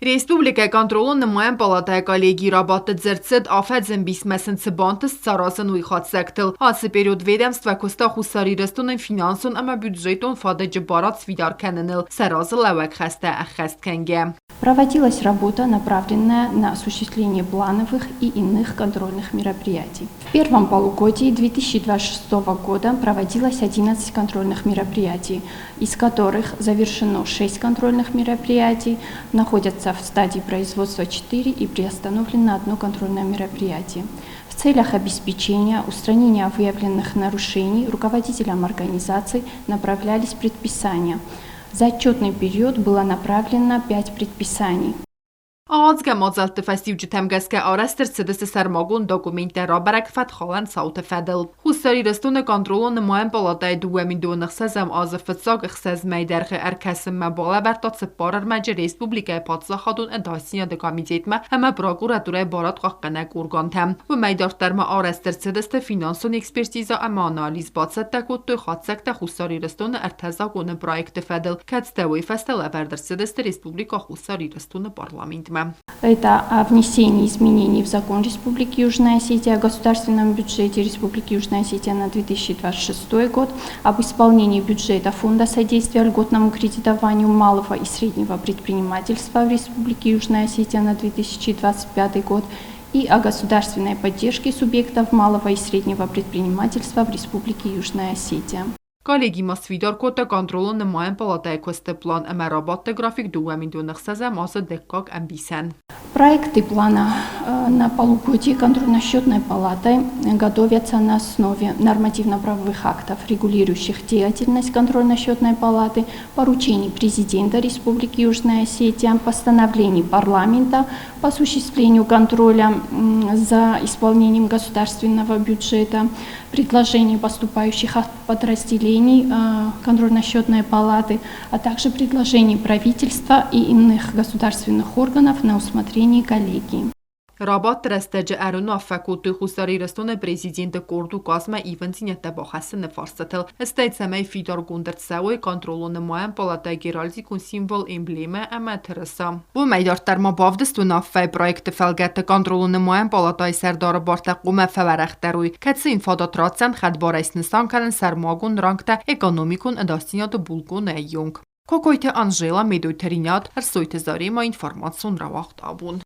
Республикӕйы контролон нымайӕн палатӕйы коллегийы рабадты дзырд цыд, афӕдзы ӕмбисмӕ сын цы бантыст саразын, уый хатдзӕгтыл. Ацы период ведомство куыста Хуссар Ирыстоны финансон ӕмӕ бюджетон фадыджы барад сфидар кӕныныл, сӕ разылӕууӕг хӕстӕ ӕххӕст кӕнгӕ. Проводилась работа, направленная на осуществление плановых и иных контрольных мероприятий. В первом полугодии 2026 года проводилось 11 контрольных мероприятий, из которых завершено 6 контрольных мероприятий, находятся в стадии производства 4 и приостановлено одно контрольное мероприятие. В целях обеспечения устранения выявленных нарушений руководителям организаций направлялись предписания. За отчетный период было направлено 5 предписаний. Ауадзгӕ мадзӕлтты фӕстиуджытӕм гӕсгӕ арӕзт ӕрцыдысты сӕрмагонд документтӕ рабӕрӕг фӕткхалӕн цауты фӕдыл. Хуссар Ирыстоны контролон нымайӕн палатӕйы 2006 азы фыццаг ӕхсӕз мӕйы дӕргъы ӕркӕсынмӕ балӕвӕрдта цыппар ӕрмӕджы республикӕйы паддзахадон ӕдасдзинады комитетмӕ ӕмӕ прокуратурӕйы барадхъахъхъӕнӕг органтӕм. Уымӕй дарддӕр ма арӕзт ӕрцыдысты финансон экспертизӕ ӕмӕ анализ, бацӕттӕ кодтой хатдзӕгтӕ Хуссар Ирыстоны ӕртӕ законы проекты фӕдыл, кӕцытӕ уый фӕстӕ лӕвӕрд ӕрцыдысты Республикӕ Хуссар Ирыстоны парламентмӕ. Это о внесении изменений в закон Республики Южная Осетия о государственном бюджете Республики Южная Осетия на 2026 год, об исполнении бюджета Фонда содействия льготному кредитованию малого и среднего предпринимательства в Республике Южная Осетия на 2025 год и о государственной поддержке субъектов малого и среднего предпринимательства в Республике Южная Осетия. Коллеги ма сфидар кодта контролон нымайӕн палатӕйы куысты план ӕмӕ рабадты график 2006 азы дыккаг ӕмбисӕн. Проекты плана на полугодие контрольно-счетной палатой готовятся на основе нормативно-правовых актов, регулирующих деятельность контрольно-счетной палаты, поручений президента Республики Южная Осетия, постановлений парламента по осуществлению контроля за исполнением государственного бюджета, предложений, поступающих от подразделений контрольно-счетной палаты, а также предложений правительства и иных государственных органов на усмотрение коллегии. Рабадты рӕстӕджы ӕруынаффӕ кодтой Хуссар Ирыстоны президенты къорд указмӕ ивындзинӕдтӕ бахӕссыны фарстытыл, стӕй цӕмӕй фидаргонд ӕрцӕуой контролон нымайӕн палатӕ геральдикон символ, эмблемӕ ӕмӕ тырыса. Уымӕй дарддӕр ма бавдыст уынаффӕйы проекты фӕлгӕтты контролон нымайӕн палатӕйы сӕрдары бартӕ хъуамӕ фӕуӕрӕхдӕр уой, кӕцы йын фадат ратдзӕн хӕдбарӕй снысан кӕнын сӕрмагонд рангтӕ экономикон ӕдасдзинады булкъонӕй онг. Кокойты Анжела, Медойты Ринат, Ӕрсойты Заремӕ информацион рауагъд абон.